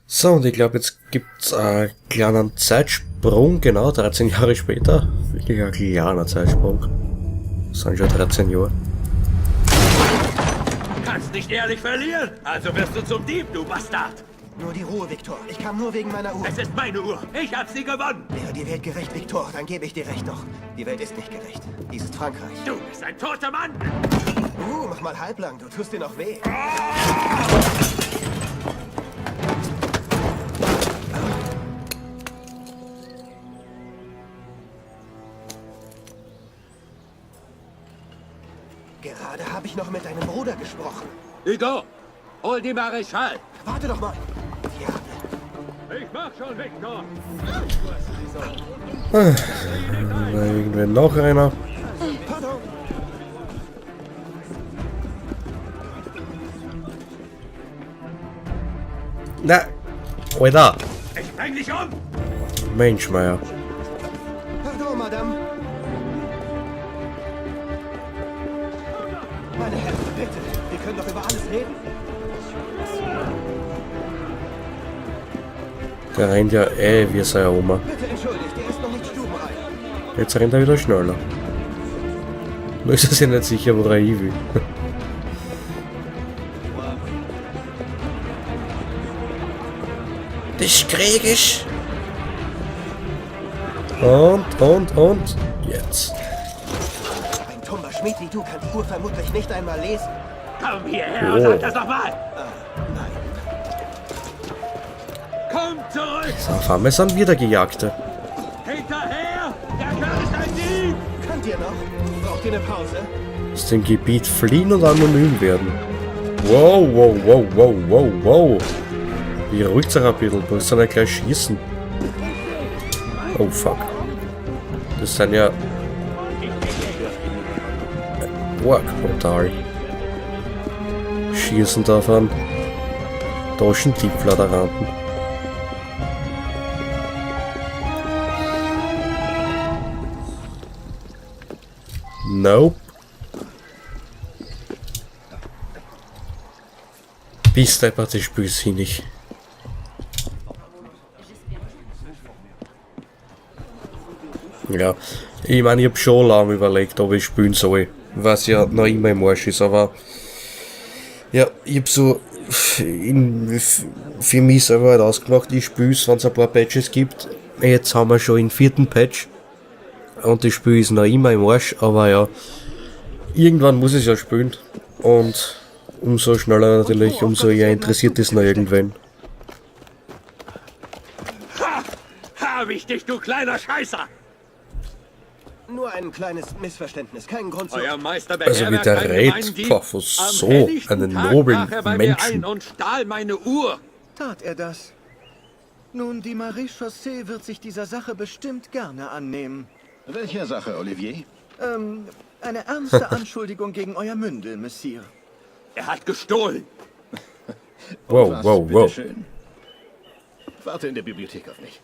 So, und ich glaube, jetzt gibt's einen kleinen Zeitsprung, genau, 13 Jahre später. Wirklich ein kleiner Zeitsprung. Das sind schon 13 Jahre. Kannst nicht ehrlich verlieren, also wirst du zum Dieb, du Bastard. Nur die Ruhe, Victor. Ich kam nur wegen meiner Uhr. Es ist meine Uhr. Ich hab sie gewonnen. Wäre die Welt gerecht, Victor, dann gebe ich dir recht. Doch die Welt ist nicht gerecht. Dies ist Frankreich. Du bist ein toter Mann. Mach mal halblang. Du tust dir noch weh. Gerade habe ich noch mit deinem Bruder gesprochen. Hugo, hol die Maréchal. Warte doch mal. Diable. Ich mach schon, Victor. Da irgendwann noch einer. Pardon. Na, Alter. Ich bring dich um. Mensch, Meier. Pardon, Madame. Meine Herren, bitte. Wir können doch über alles reden. Der rennt ja eh wie seine Oma. Bitte entschuldigt, der ist noch nicht stubenrein. Jetzt rennt er wieder schneller. Nur ist er sich nicht sicher, wo er hin will. Das krieg ich! Und, jetzt. Ein tumber Schmied wie du kann die Uhr vermutlich nicht einmal lesen. Komm hierher und sag das nochmal. Nein. Komm zurück. So, auf einmal sind wieder Gejagte. Hinterher. Der Kerl ist ein Dieb. Könnt ihr noch? Braucht ihr eine Pause? Aus dem Gebiet fliehen und anonym werden. Wow, wow, wow, wow, wow, wow. Beruhigt sich ein bisschen, du musst ja nicht gleich schießen. Oh fuck. Das sind ja... Arg brutal. Schießen da von Taschendiebladeranten. Nope. Bist deppert, ich spür's hier nicht. Ja, ich meine, ich hab schon lange überlegt, ob ich spielen soll, was ja noch immer im Arsch ist, aber ja, ich hab so für mich selber halt ausgemacht, ich spiel's, wenn's ein paar Patches gibt. Jetzt haben wir schon den 4. Patch und das Spiel ist noch immer im Arsch, aber ja, irgendwann muss ich ja spielen und umso schneller natürlich, umso eher interessiert es noch irgendwen. Ha! Hab ich dich, du kleiner Scheißer! Nur ein kleines Missverständnis, kein Grund zu... Euer Meister Also wie beherbergt der einen Red, gemeinen Dieb. boah, von Am so helllichten einen Tag noblen brach er bei mir Menschen. ein und stahl meine Uhr. Tat er das? Nun, die Maréchaussée wird sich dieser Sache bestimmt gerne annehmen. Welcher Sache, Olivier? Eine ernste Anschuldigung gegen euer Mündel, Messire. Er hat gestohlen. Wow, Was, wow, wow. bitteschön? Warte in der Bibliothek auf mich.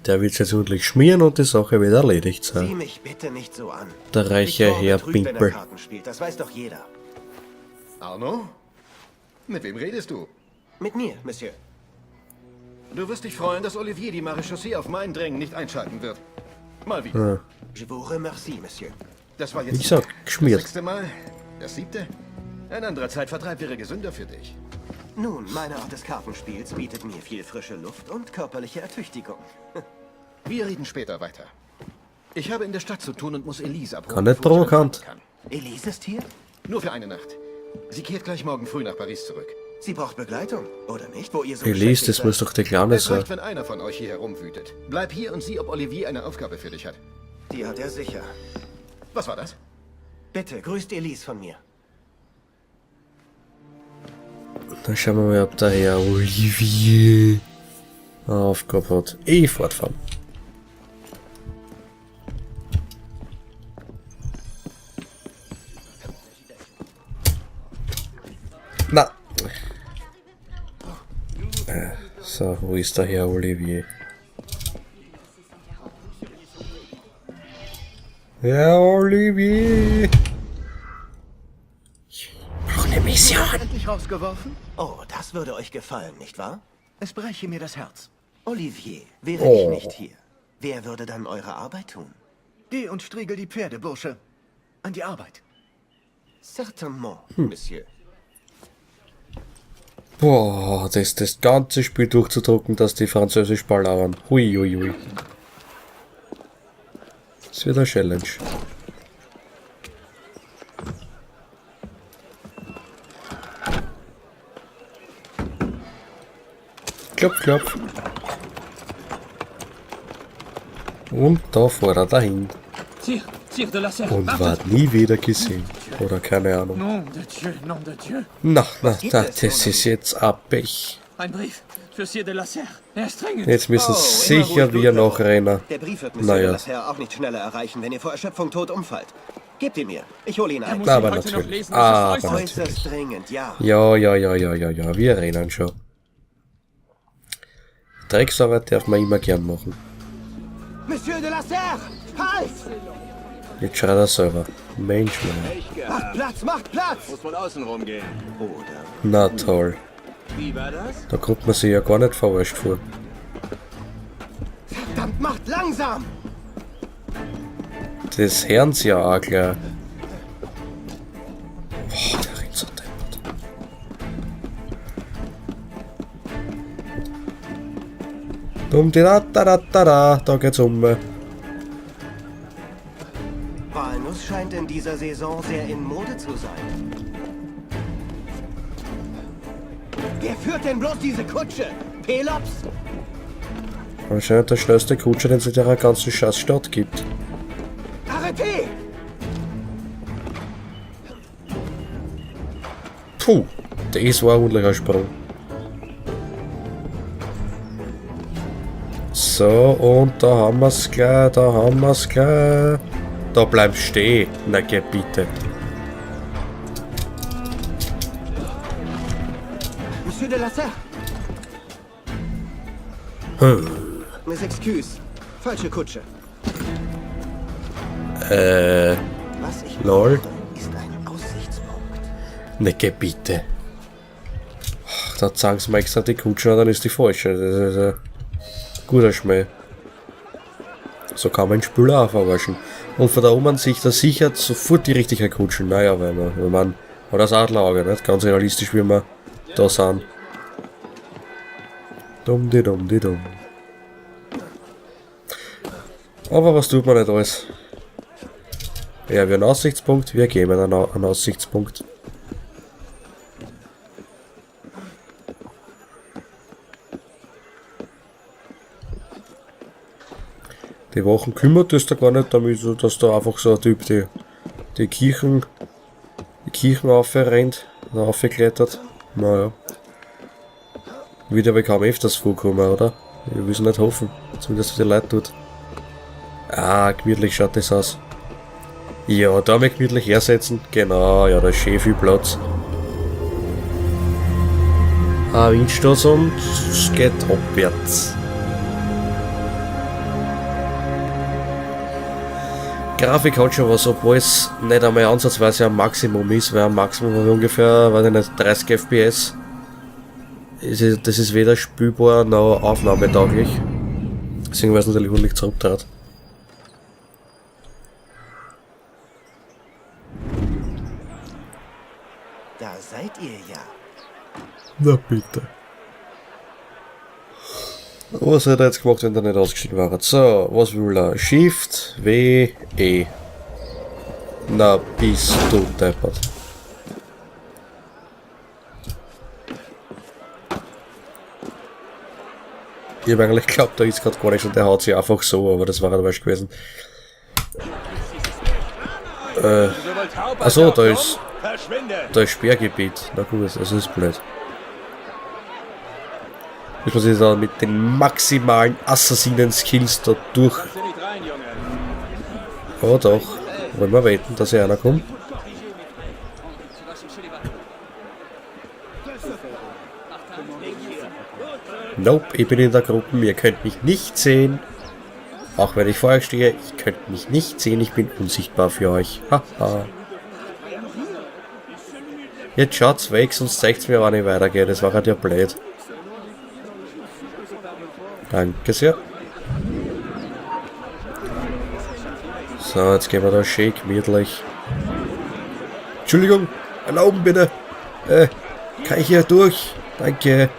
Der wird jetzt wirklich schmieren und die Sache wird erledigt sein. Sieh mich bitte nicht so an. Der reiche Victor Herr betrügt, wenn er Pimpel. Karten spielt, das weiß doch jeder. Arno? Mit wem redest du? Mit mir, Monsieur. Du wirst dich freuen, dass Olivier die Maréchaussée auf mein Drängen nicht einschalten wird. Mal wieder. Ja. Je vous remercie, Monsieur. Das war jetzt Ich sag, geschmiert. Das 6. Mal? Das 7.? Ein anderer Zeitvertreib wäre gesünder für dich. Nun, meine Art des Kartenspiels bietet mir viel frische Luft und körperliche Ertüchtigung. Wir reden später weiter. Ich habe in der Stadt zu tun und muss Elise abholen. Kann nicht bevor ich provokant. anfangen kann. Elise ist hier? Nur für eine Nacht. Sie kehrt gleich morgen früh nach Paris zurück. Sie braucht Begleitung, oder nicht? Wo ihr so Elise, beschäftigt das seid. muss doch die Kleine Es sein. reicht, wenn einer von euch hier herumwütet. Bleib hier und sieh, ob Olivier eine Aufgabe für dich hat. Die hat er sicher. Was war das? Bitte, grüßt Elise von mir. Dann schauen wir mal, ob der Herr Olivier eine Aufgabe hat. Ich fortfahren. Na. So, wo ist der Herr Olivier? Herr Olivier! mich rausgeworfen? Oh, das würde euch gefallen, nicht wahr? Es bräche mir das Herz. Olivier, wäre Oh. ich nicht hier, wer würde dann eure Arbeit tun? Geh und striegel die Pferde, Bursche. An die Arbeit. Certainement, Monsieur. Boah, das ganze Spiel durchzudrucken, dass die Französisch ballern. Hui, hui, hui. Das wird eine Challenge. Klopf, klopf. Und da fährt er dahin. Sire, Sire de la Serre, Und wartet. ward nie wieder gesehen. Oder keine Ahnung. Nom de Dieu, nom de Dieu. Na, na, gibt na, es, das ist jetzt ein Pech. Ein Brief für Sire de la Serre. Er ist dringend. Jetzt müssen Oh, immer sicher ruhig, wir Blut noch rennen. Der Brief wird Monsieur Naja. de la Serre auch nicht schneller erreichen, wenn ihr vor Erschöpfung tot umfallt. Gebt ihn mir. Ich hole ihn ein. muss Na, aber ihn heute noch natürlich. lesen, es ist Aber äußerst natürlich. Äußerst dringend, ja. Ja, ja, ja, ja, ja, ja, wir rennen schon. Drecksarbeit darf man immer gern machen. Monsieur de la Serre! Halt! Jetzt schreit er selber. Mensch, Mann. Macht Platz, macht Platz! Muss von außen rumgehen. Oder Na toll. Wie war das? Da kommt man sich ja gar nicht verarscht vor. verdammt, macht langsam! Das hören sie ja auch gleich. Boah, der rennt so deppert. Dum di da da da da da, da geht's um. Walnuss scheint in dieser Saison sehr in Mode zu sein. Wer führt denn bloß diese Kutsche? Pelops? Anscheinend der schnellste Kutscher, den es in der ganzen Scheiß Stadt gibt. Arrêtez! Puh, das war ein ordentlicher Sprung. So, und da haben wir's gleich, da haben wir's gleich. Da bleib stehen. Na geh bitte. Monsieur de la Serre! Mes excuses. Falsche Kutsche. Was ich Lol. brauche, ist ein Aussichtspunkt. Na geh bitte. Ach, da zeigen sie mir extra die Kutsche und dann ist die falsche. Das ist ein guter Schmäh. So kann man den Spüler auch verwaschen. Und von da oben sieht er sicher sofort die richtige Kutsche. Naja, weil man, wenn man hat das Adlerauge, nicht? Ganz realistisch, wie wir da sind. Dumm, di dumm, di dumm. Aber was tut man nicht alles? Ja, wir einen Aussichtspunkt, wir geben einen Aussichtspunkt. Die Wachen kümmert das da gar nicht damit, so dass da einfach so ein Typ die Kirchen aufrennt, oder aufgeklettert. Naja. Wird aber kaum öfters vorkommen, oder? Ich will's nicht hoffen. Zumindest für die Leute tut. Ah, gemütlich schaut das aus. Ja, da mal gemütlich hersetzen. Genau, ja, da ist schön viel Platz. Ah, Windstoß und es geht abwärts. Grafik hat schon was, obwohl es nicht einmal ansatzweise am Maximum ist, weil am Maximum habe ich ungefähr, weiß ich nicht, 30 FPS. Das ist weder spielbar noch aufnahmetauglich. Deswegen weiß ich natürlich ordentlich zurücktrat. Da seid ihr ja. Na bitte. Was hat er jetzt gemacht, wenn er nicht ausgestiegen war? So, was will er? Shift, W, E. Na, bist du deppert. Ich hab eigentlich geglaubt, da ist grad gar nichts und der haut sich einfach so, aber das war halt falsch gewesen. Achso, da ist Sperrgebiet. Na gut, das ist blöd. Jetzt muss ich da mit den maximalen Assassinen-Skills da durch. Oh doch. Wollen wir wetten, dass hier einer kommt? Nope, ich bin in der Gruppe, ihr könnt mich nicht sehen. Auch wenn ich vor euch stehe, ihr könnt mich nicht sehen, ich bin unsichtbar für euch. Haha. Jetzt schaut's weg, sonst zeigt's mir, wann ich weitergehe. Das war halt ja blöd. Danke sehr. So, jetzt gehen wir da schön gemütlich. Entschuldigung, erlauben bitte. Kann ich hier durch? Danke.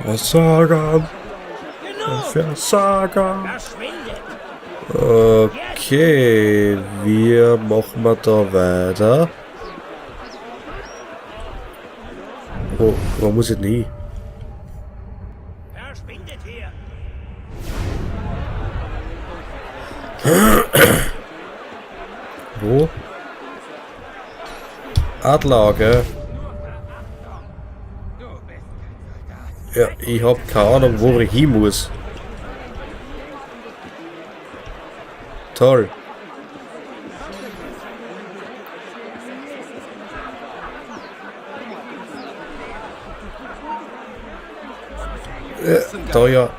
Versager. Versager. Okay, wir machen wir da weiter. Wo muss ich denn hin? Verschwindet hier! Wo? Adlerauge. Ja, ich hab keine Ahnung, wo ich hin muss. Toll. Da ja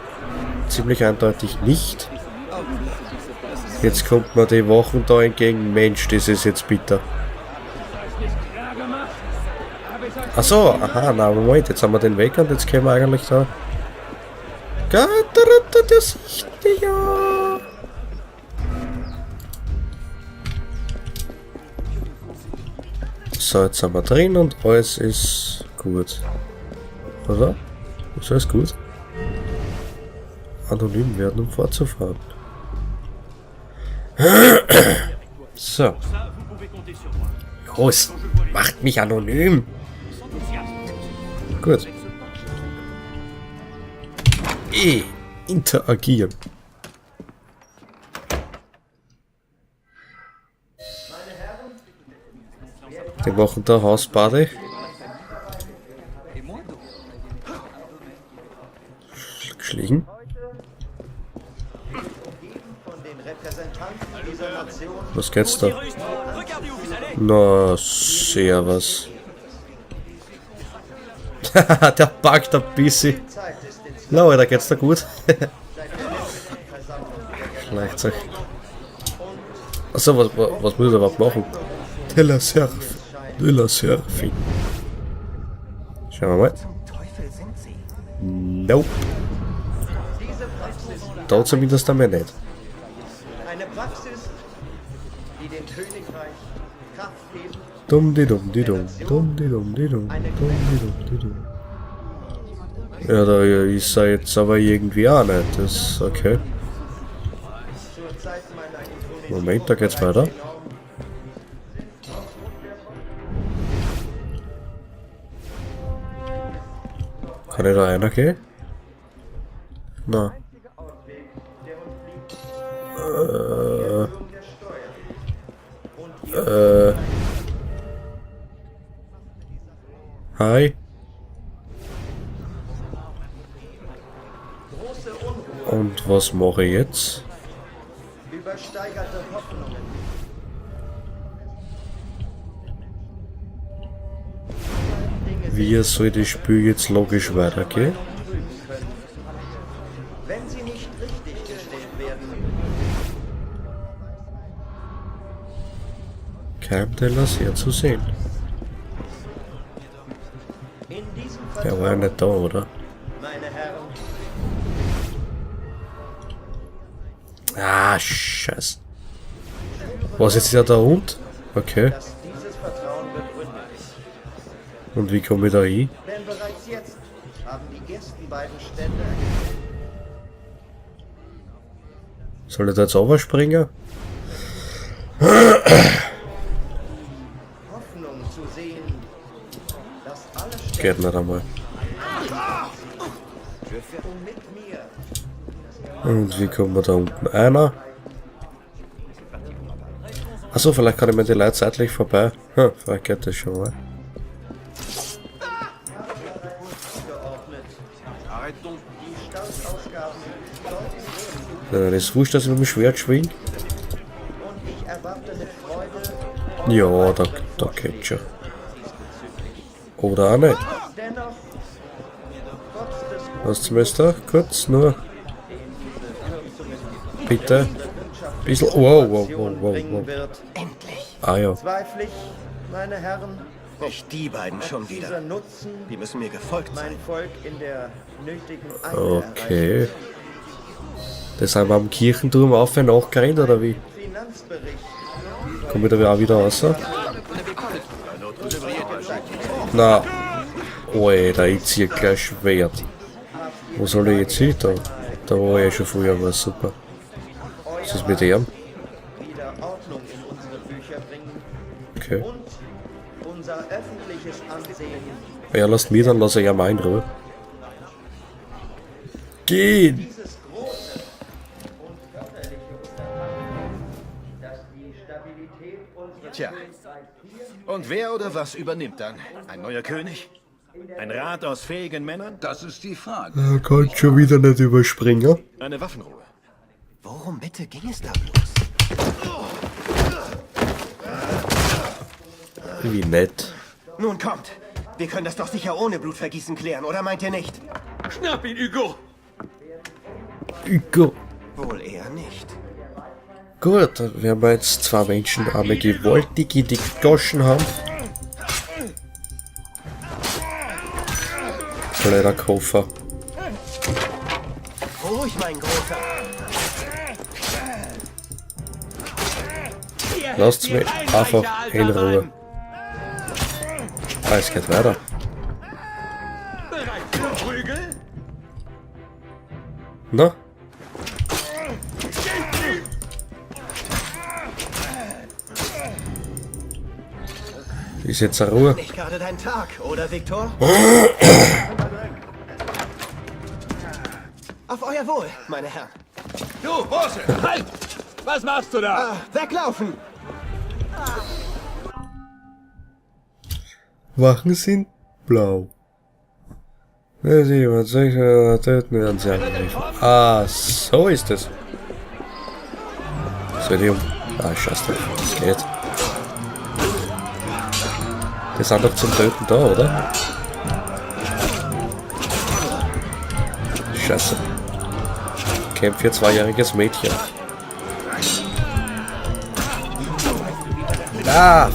ziemlich eindeutig nicht. Jetzt kommt mir die Wachen da entgegen. Mensch, das ist jetzt bitter. Ach so, aha, na Moment, jetzt haben wir den Weg und jetzt können wir eigentlich da. Der sieht mich ja. So, jetzt sind wir drin und alles ist gut. Oder? Ist alles gut? Anonym werden, um fortzufahren. So. Los, macht mich anonym. Gut. Interagieren. Die machen da Hausparty. Geschlichen. Was geht's da? Na, servus. Der packt ein bisschen. Na, Alter, geht's da gut? Schleicht sich. Achso, was muss ich überhaupt machen? De la Surf. De la Surfing. Schauen wir mal. Nope. Da zumindest einmal nicht. Eine Praxis, die dem Königreich Kraft geben. Dumm di dumm di dumm, dumm di dumm di dumm, dumm di dumm di dumm. Ja, da ist er jetzt aber irgendwie auch nicht. Das ist okay. Moment, da geht's weiter. Kann ich da reingehen? Na. Hi. Und was mache ich jetzt? Übersteigerte Hoffnungen. Wie soll das Spiel jetzt logisch weitergehen? Wenn sie nicht richtig gestellt werden. Kein Teller sehr zu sehen. Der war ja nicht da, oder? Meine Herren. Ah, Scheiße. Was jetzt der da unten? Okay. Und wie komme ich da hin? Denn bereits jetzt haben die ersten beiden Stände. Soll ich da jetzt runterspringen? Hoffnung zu sehen, dass alle Stände Geht nicht einmal. Und wie kommen wir da unten einer? Achso, vielleicht kann ich mir die Leute seitlich vorbei. Vielleicht geht das schon mal. Ja, das ist wurscht, dass ich mit dem Schwert schwing. Ja, da geht schon. Oder auch nicht. Was zum Beispiel? Kurz nur. Bitte. Bisschen. Wow, wow, wow, wow, wow. Ah ja. Zweifle ich, meine Herren, Nicht die beiden ob schon dieser wieder. Nutzen Die müssen mir gefolgt mein sein. Volk in der nötigen Eile Okay. Das sind wir am Kirchenturm auf und nachgerannt, oder wie? erreicht. Finanzbericht Komm ich da auch wieder raus? Na. Alter, ich zieh gleich Schwert. Wo soll ich jetzt hin? Da, da war ich eh schon früher, war super. Was ist mit dem? wieder Ordnung in unsere Bücher bringen Okay. und unser öffentliches Ansehen Er lasst mir, dann lass er ja mal in Ruhe. Geh! dieses große und förderliche Unterfangen, das die Stabilität unseres Tja. Und wer oder was übernimmt dann? Ein neuer König? Ein Rat aus fähigen Männern? Das ist die Frage. Er kann schon wieder nicht überspringen. Eine Waffenruhe. Worum bitte ging es da bloß? Wie nett. Nun kommt. Wir können das doch sicher ohne Blutvergießen klären, oder meint ihr nicht? Schnapp ihn, Hugo! Hugo. Wohl eher nicht. Gut, dann werden wir jetzt zwei Menschen einmal gewaltig in die Goschen haben. Blöder Koffer. Ruhig, mein Großer. Hier Lasst hilft mich dir kein einfach reicher alter in Ruhe. Mann. Ah, es geht weiter. Bereit für Prügel? Na? Ist jetzt eine Ruhe. Nicht gerade dein Tag, oder, Viktor? Auf euer Wohl, meine Herren. Du, Bursche, halt! Was machst du da? Ah, weglaufen! Wachen sind blau. Wenn sie jemand sicher töten, werden sie angegriffen. Ah, so ist es. Soll ich um... Ah, scheiß drauf. Das geht. Die sind doch zum Töten da, oder? Scheiße. Kämpft für zweijähriges Mädchen. Ah!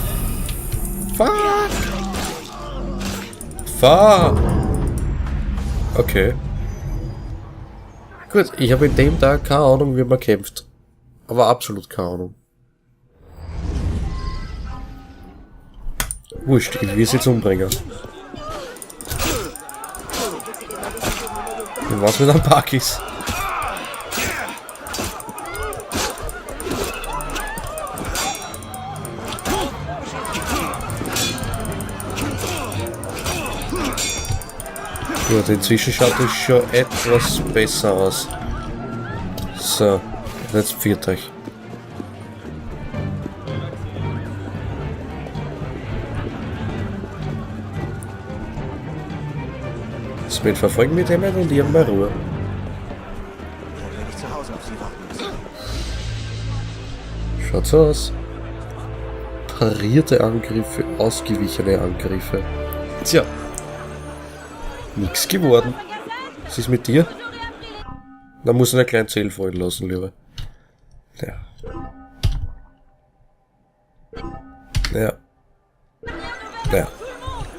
Fuck! Fuck! Okay. Gut, ich habe in dem Tag keine Ahnung, wie man kämpft. Aber absolut keine Ahnung. Wurscht, ich will sie jetzt umbringen. Und was mit einem Parkis? Gut, inzwischen schaut es schon etwas besser aus. So, und jetzt pfiat euch. Somit verfolgen wir den nicht und ich hab mal Ruhe. Dann werde ich zu Hause auf sie warten müssen. Schaut so aus. Parierte Angriffe, ausgewichene Angriffe. Tja. Nix geworden. Was ist mit dir? Da muss ich eine kleine Zell fallen lassen, lieber. Ja. Ja.